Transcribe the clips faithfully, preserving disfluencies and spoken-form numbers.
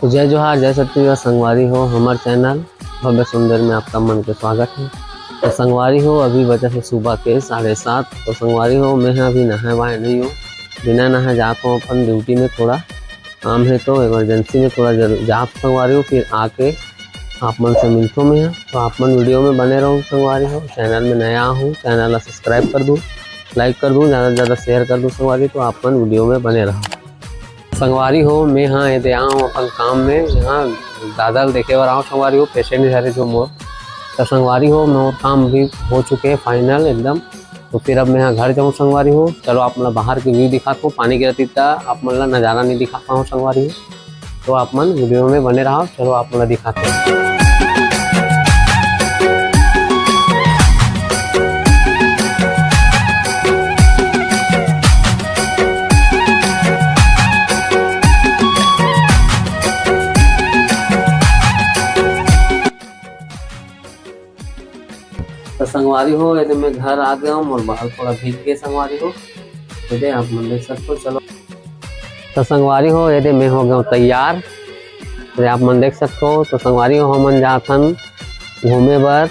तो जय जोहार, जय छत्तीसगढ़ संगवारी हो, हमर चैनल भव्य सुंदर में आपका मन के स्वागत है। तो संगवारी हो, अभी बजे हे सुबह के साढ़े सात। तो संगवारी हो, मैं ह अभी नहाए वाए नहीं हूँ, बिना नहाए जात हूँ अपन ड्यूटी में, थोड़ा काम है तो इमरजेंसी में थोड़ा जरूर जात हूँ संगवारी हो, फिर आके आप मन से मिलथो मैं ह। तो आप मन वीडियो में बने रहो संगवारी हो, चैनल में नया हूँ, चैनल ला सब्सक्राइब कर दू, लाइक कर दू, ज़्यादा से ज़्यादा शेयर कर दू संगवारी, तो आप मन वीडियो में बने रहो। संगवारी हो, मैं ह एदे आए हूँ अपन काम में, यहाँ दादा ल देखे बर आए हूँ संगवारी हो, पेशेंट हरे जो मोर। तो संगवारी हो, मोर काम भी हो चुके हे फाइनल एकदम। तो फिर अब मैं ह घर जाऊँ संगवारी हो। चलो आप मन ला बाहर के व्यू दिखात हूँ, पानी गिरत हे त आप मन ला नज़ारा नहीं दिखा पाऊँ संगवारी हो, तो आप मन वीडियो में बने रहो। चलो आप मन ला दिखात हूँ। तो संगवारी हो, एदे मैं घर आ गया हूँ, मोर बाल थोड़ा भीग गए संगवारी हो। एदे आप मन देख सकते हो। चलो, तो संगवारी हो, एदे मैं हो गया हूँ तैयार। एदे आप मन देख सकते हो। तो संगवारी हो, हमन जाथन घूमे बर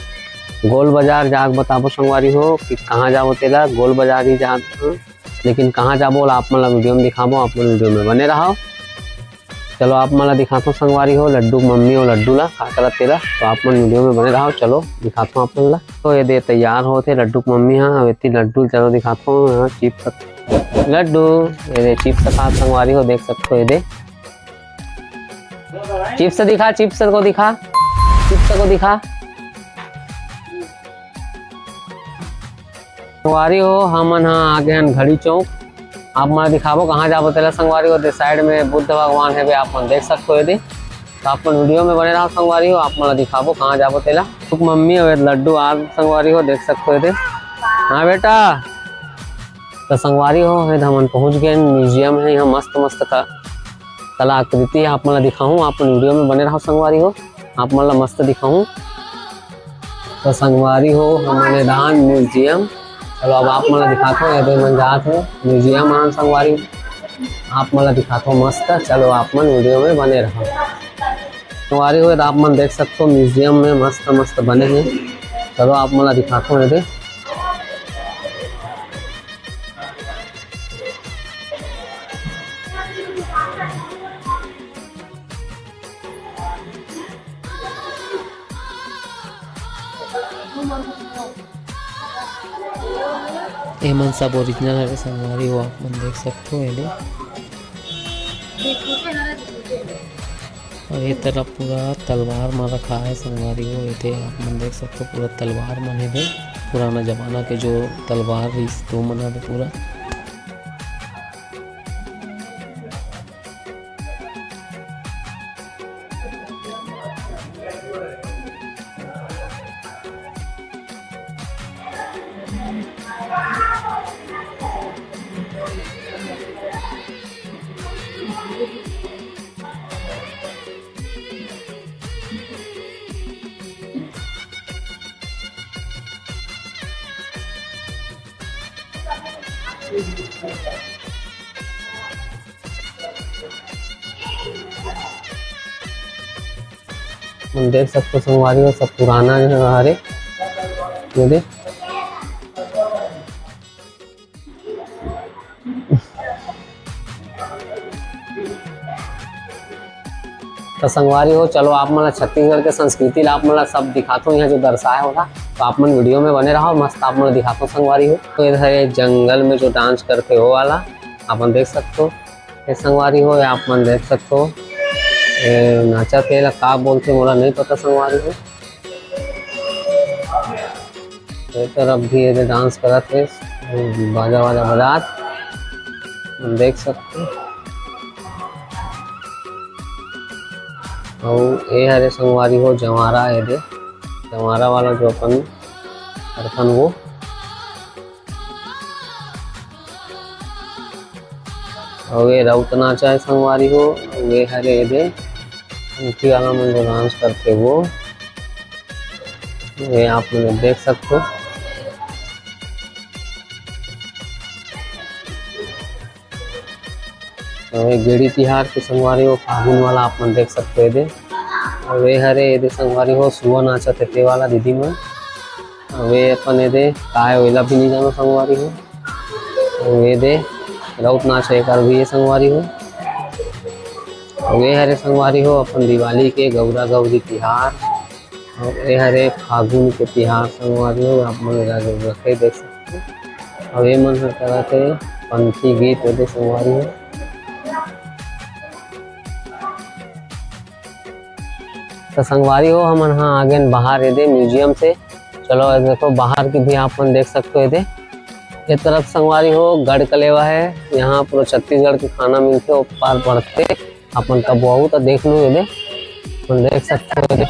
गोल बाजार, जाके बताबो संगवारी हो कि कहाँ जाबो तेला। गोल बाजार ही जात हन, लेकिन कहाँ जाबो ओला आप मन ला वीडियो में दिखाबो, आप मन वीडियो में बने रहो। चलो आप मन ला दिखाथो संगवारी हो, लड्डू के मम्मी अउ लड्डू ला का करत तेला, तो आप मन वीडियो में बने रहो। चलो दिखाथो आप मन ला। तो एदे तैयार होत हे लड्डू के मम्मी हा, अब एती लड्डू चलो दिखाथो। हाँ, चिप्स, लड्डू, एदे चिप्स खात संगवारी हो, देख सकते हो एदे चिप्स दिखा, चिप्स को दिखा, चिप्स को दिखा। संगवारी हो, हमन ह आ गे हन घड़ी चौक। आप मन दिखाबो कहाँ जाबो तेला संगवारी हो। दे साइड में बुद्ध भगवान हेबे, आप मन देख सकते हो एदे। तो आप मन वीडियो में बने रहो संगवारी हो, आप मन ला दिखाबो कहाँ जाबो तेला। सुख मम्मी अउ लड्डू आर संगवारी हो, देख सकते हो एदे। हाँ बेटा, तो संगवारी हो, एदे हमन पहुँच गए म्यूजियम है, यहाँ मस्त मस्त का कलाकृति है, आप मन ला दिखाहूँ, आप मन वीडियो में बने रहो संगवारी हो, आप मन ला मस्त दिखाहूँ। तो संगवारी हो, हमन ए दान म्यूजियम, चलो अब आप मन ला दिखाथो, एदे मन जात हो म्यूजियम आन संगवारी, आप मन ला दिखाथो मस्त। चलो आप मन वीडियो में बने रहो। संगवारी हो, तो आप मन देख सकते हो म्यूजियम में मस्त मस्त बने हैं। चलो आप मन ला दिखाथो एदे। एमन सब ओरिजिनल हरे संगवारी हो, आप मन देख सकते हो एदे। और ये तरफ पूरा तलवार मन रखा है संगवारी हो, एदे आप मन देख सकते हो पूरा तलवार मन हेबे, पुराना जमाना के जो तलवार रहिस तो मन हेबे पूरा। हम देख सकते हो संगवारी हो, सब पुराना जो है हरे, ये दे। तो संगवारी हो, चलो आप मन ला छत्तीसगढ़ के संस्कृति ला आप मन ला सब दिखाथो, यहाँ जो दर्शाया होगा, तो आप मन वीडियो में बने रहो, मस्त आप मन ला दिखाथो संगवारी हो। तो इधर ये जंगल में जो डांस करते हो वाला आप मन देख सकते हो। ये संगवारी हो, ये आप मन देख सकते हो, ये नाचा तेला का बोलते मोला नहीं पता संगवारी हो। ये तरफ भी ये डांस करत हे, बाजा वाजा बजात, हम देख सकते हो। अउ ये हरे संगवारी हो जवारा, ये दे जवारा वाला जो अपन करथन वो। अउ ये राउत नाचा है संगवारी हो, अउ ये हरे ये दे अंगठी वाला मन जो डांस करथे वो, ये आप मन देख सकते हो। अउ ये गेड़ी तिहार के संगवारी हो, फागुन वाला आप मन देख सकते हो एदे। अउ ये हरे एदे संगवारी हो, सुआ नाचत हे ते वाला दीदी मन। अउ ये अपन एदे काय ओला भी नहीं जानो संगवारी हो। अउ ये दे राउत नाच हे एकर भी ये संगवारी हो। अउ ये हरे संगवारी हो अपन दिवाली के गौरा गौरी तिहार। अउ ये हरे फागुन के तिहार संगवारी हो, आप मन एला रखे देख सकते हो। अउ ये मन ह करत हे पंथी गीत एदे संगवारी हो। तो संगवारी हो, हमन हा आ गेन बाहर एदे म्यूजियम से। चलो, ये देखो, बाहर के भी आप मन देख सकते हो एदे। ये तरफ संगवारी हो, गढ़ कलेवा है, यहाँ पूरा छत्तीसगढ़ के खाना मिलथे, ओ पार पड़थे। अपन कबो आऊ तो देख लू एदे, अपन देख सकते हो एदे।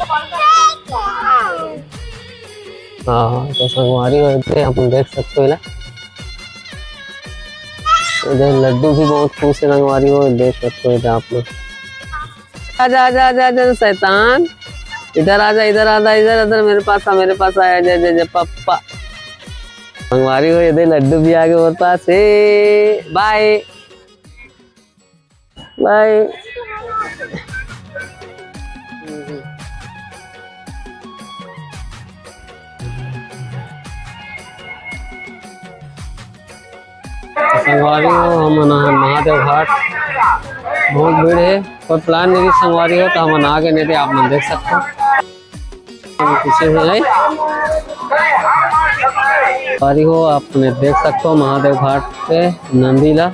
हाँ, तो संगवारी हो एदे, अपन देख सकते हो एला। एदे लड्डू भी बहुत खुश है संगवारी हो, देख सकते हो एदे आप लोग। आजा, आजा, आजा, आजा, शैतान, इधर आजा, इधर आजा, इधर, इधर मेरे पास आ, मेरे पास आ, आजा, आजा, आजा, पप्पा। संगवारी हो एदे लड्डू भी आ गे मोर पास। ए, बाय। बाय। संगवारी हो, हमन महादेव घाट, बहुत भीड़ है, कोई plan नहीं संगवारी हो, तो हमन आगे नहीं थे, आप मन देख सकते हो। पीछे हो जाए। संगवारी हो, आप मन देख सकते हो महादेव घाट पे नंदी ला,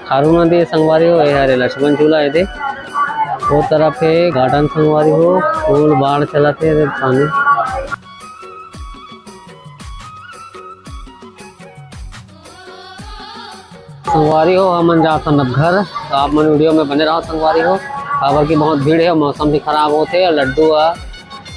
खारू नंदी है संगवारी हो, ये हरे लक्ष्मण झूला है दे। वो तरफ है garden संगवारी हो, फूल बाढ़ चलत है, ये पानी। संगवारी हो, हमन जाथन अब घर, तो आप मन video में बने रहो संगवारी हो, काबर कि बहुत भीड़ है, मौसम भी खराब होथे, लड्डू ह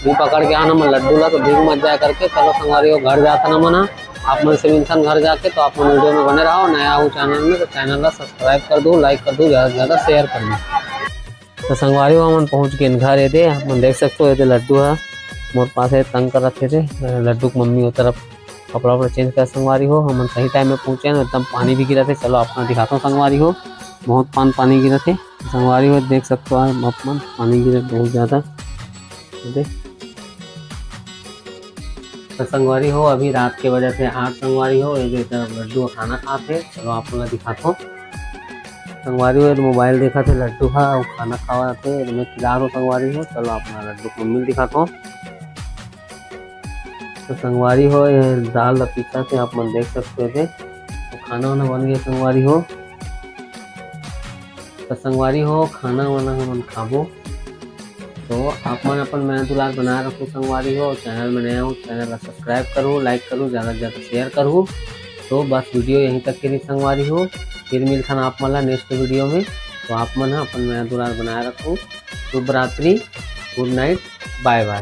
भी पकड़ के आना मन लड्डू ला, तो भीड़ मत जाए करके। चलो संगवारी हो, घर जाथन हमन ह, आप मन से मिलथन घर जाके, तो आप मन video में बने रहो। नया हो channel में तो channel ला subscribe कर दो, like कर दो, ज्यादा से ज्यादा share कर दो। तो संगवारी हो, हमन पहुंच गेन घर एदे, आप मन देख सकते हो, एदे लड्डू ह मोर पास है, तंग करत हे दे। लड्डू के मम्मी ओ तरफ कपड़ा वपड़ा change कर संगवारी हो, हमन सही time में पहुंचे हैं, एकदम पानी भी गिरत हे। चलो, आप मन दिखाता हूँ संगवारी हो, बहुत पान पानी गिरत हे संगवारी हो, देख सकते हो आप मन, पानी गिरत बहुत ज्यादा। दे। तो संगवारी हो, अभी रात के बजत हे आठ संगवारी हो, एदे तरफ लड्डू खाना खात हे। चलो आप मन ला दिखात हो संगवारी हो, एदे mobile देखत हे लड्डू हा, अउ खाना खावत हे, एदे मैं खिला दो संगवारी हो। चलो आप मन ला लड्डू के मम्मी ल दिखात हो। तो संगवारी हो, ये दाल ला पीसत हे, आप मन देख सकते हो एदे। तो खाना वाना बन गया संगवारी हो। तो संगवारी हो, खाना वाना हमन खाबो। तो आप मन अपन मया दुलार बनाए रखो संगवारी हो, channel में नया हो, channel ला subscribe करो, like करो, ज्यादा से ज्यादा share करो। तो बस video यहीं तक के रही संगवारी हो, फिर मिलथन आप मन ला next video में। तो आप मन ह अपन मया दुलार बनाए रखो। शुभ रात्रि, good night, bye bye।